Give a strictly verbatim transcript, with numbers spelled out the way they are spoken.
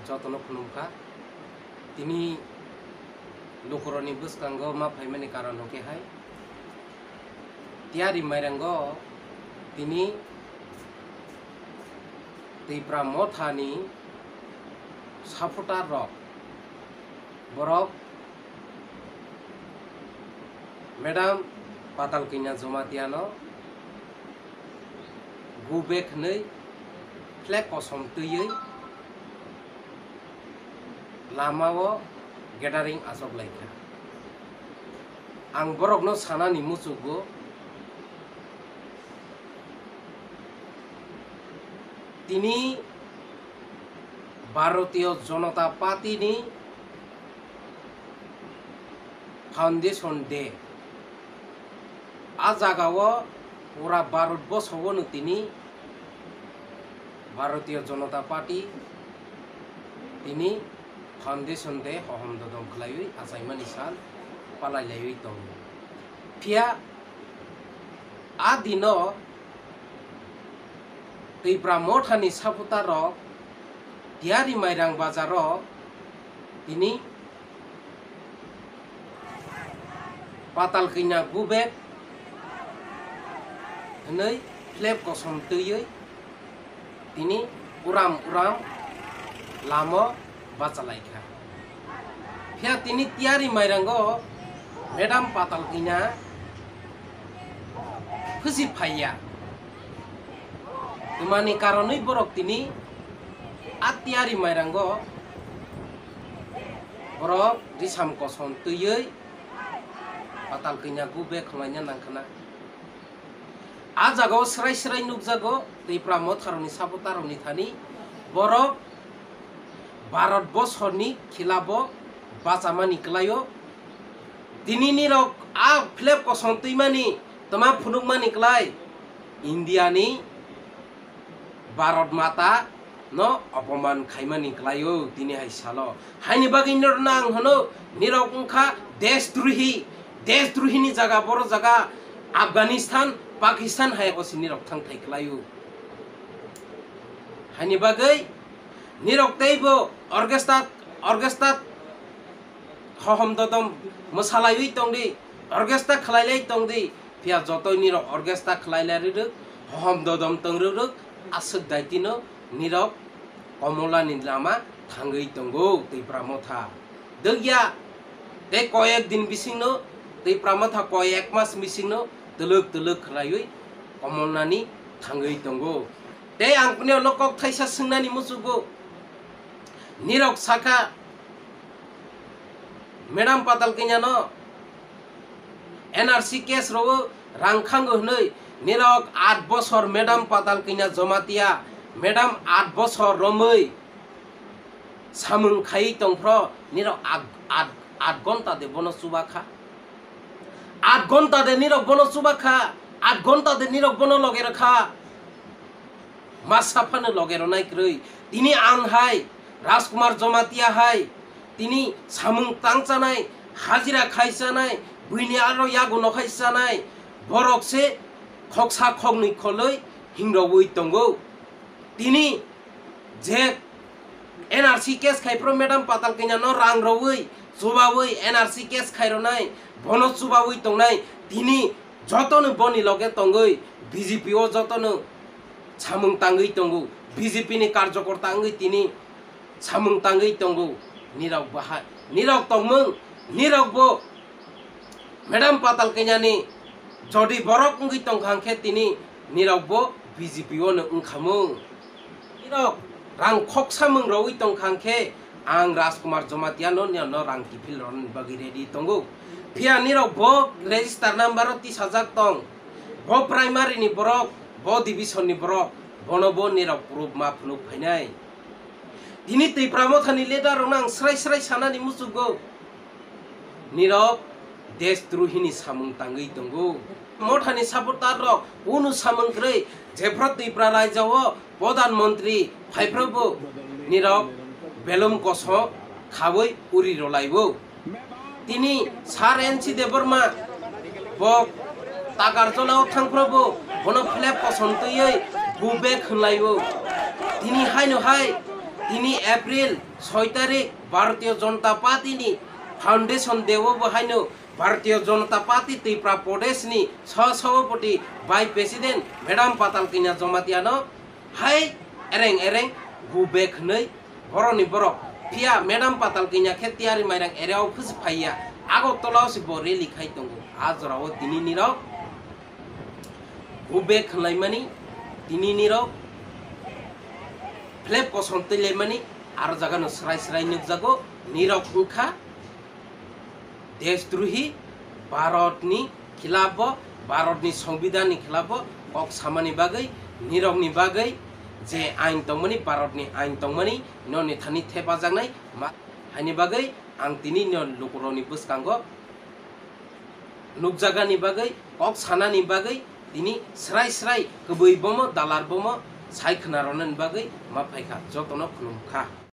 Jotono khulumkha. Tini lukurokni bwskango ma phaimani karon hwnkhe hai, Tiyari Mairango tini Tipra Mothani supporter rok, borok Madam Patal Kanya Jamatia no go back hwnwi flag kosom twiwi lamao gathering achok lai kha. Ang borokno sanani muchungo, tini Bharatiya Janata Party ni Foundation Day. A jagao pura Bharat borshono tini Bharatiya Janata Party tini Foundation Day hohom dodom khlaiwi achaimani sal palai laiwi tongo. Phiya a dino Tipra Mothani supporter rok Tiyari Mairang bazaro tini Patal Kanya go back hwnwi flag kosom twiwi tini uram uram lama bachalaikha. Phiya tini Tiyari Mairango Madam Patal Kanya phusi phaiya. Twmani karonwi borok tini a Tiyari Mairango borok risam kosom twiwi Patal Kanya go back khwlaina nangkhana. A jagao srai srai nukjago Tipra Motharokni supporterrokni thani borok Bharat bosorni khilabo bachamani kwlaio. Tini nirok a flag kosom twimani twma phunukmani kwlai Indiani Bharat Mata no opoman khaimani kwlaio tini hai salo. Haini bagwi norno ang hwno, nirok wngkha deshdrohi, deshdrohini jaga, boro jaga Afghanistan, Pakistan hai osi nirok thangthai kwlaio. Haini bagwi nirok teibo orchestra, orchestra hohom dodom mwsalaiwi tongdi, orchestra khwlailai tongdi, phiya jotoi nirok orchestra khwlailai rwrwk, hohom dodom tong rwrwk, aswk daitino nirok Komolani lama thangwi tongo Tipra Motha. Dwkya tei koyek din bisingno, Tipra Motha koyek mas bisingno twlwk twlwk khwlaiwi Komolnani thangwi tongo. Tei ang pwnio no kok thaisa swngnani muchungo, nirok sakha, Madam Patal Kanya no N R C case rwo rang khango hwnwi nirok aat bosor Madam Patal Kanya Jamatia, Madam aat bosor romwi samung khaiwi tongphro nirok aat, aat, aat gonta de bono chubakha. Aat gonta de nirok bono chubakha, aat gonta de nirok bono loge rwkha. Masa phano loge ronai kwrwi. Tini ang hai, Rajkumar Jamatia hai, tini samung tang chanai, hajira khai chanai, buini aro yago no khai chanai, borok se khoksa khoknwi kholwi hingrogwi tongo. Tini je N R C case khai phro Madam Patal Kanya no rang rogwi, chubawi N R C case khai ronai, bono chubawi tongnai, tini jotono boni loge tongwi B J P o jotono samung tangwi tongo, B J P ni karjokorta wngwi tini samung tangwi tongo. Nirok bahai, nirok tongmung, nirok bo Madam Patal Kanyani jodi borok wngwi tongkha hwnkhe tini nirok bo B J P o no wngkhamung. Nirok rang khoksa mung rogwi tongkha hwnkhe ang Rajkumar Jamatia no, no, no rang kiphil rwna bagwi ready tongo. Phiya nirok bo register number o tisajak tong. Bo primary ni borok, bo division ni borok, bono bo nirok proof ma phunuk phainai. Tini Tipra Mothani leader rokno ang srai srai sanani muchungo. Nirok deshdrohini samung tangwi tongo. Mothani supporter rok unu samung kwrwi jephru Tripura rajya o Pradhan Mantri phaiphru bo nirok belum kosom khawi uri rwlaibo. Tini Sir N C Debbarma bo Takarjala o thangphru bo bono flag kosom twiwi go back hwnlaibo. Tini haino hai Tini April soi tarik Bharatiya Janata Party ni Foundation Day o bo haino Bharatiya Janata Party Tripura Pradesh ni sah sabhapati Vice President Madam Patal Kanya Jamatia no hai ereng ereng go back hwnwi borok ni borok. Phiya Madam Patal Kanya khe tiyari mairang area o khusi phaiya, Agartala o se bo rally khai tongo. A jora o tini nirok go back hwnlaimani, tini nirok flap kosom twilaimani, aro jaga no srai srai nukjago, nirok wngkha deshdrohi, Bharat ni khilaf o, Bharat ni Songbidan ni khilaf o kok samani bagwi, nirok ni bagwi je ain tongmani, Bharat ni ain tongmani, noni thani thepajaknai ma-, haini bagwi ang tini no lukurok ni bwskango nukjagani bagwi, kok sanani bagwi tini srai srai kwbwi bomo, dalar bomo sai khna rwnani bagwi ma phaikha. Jotono khulumkha.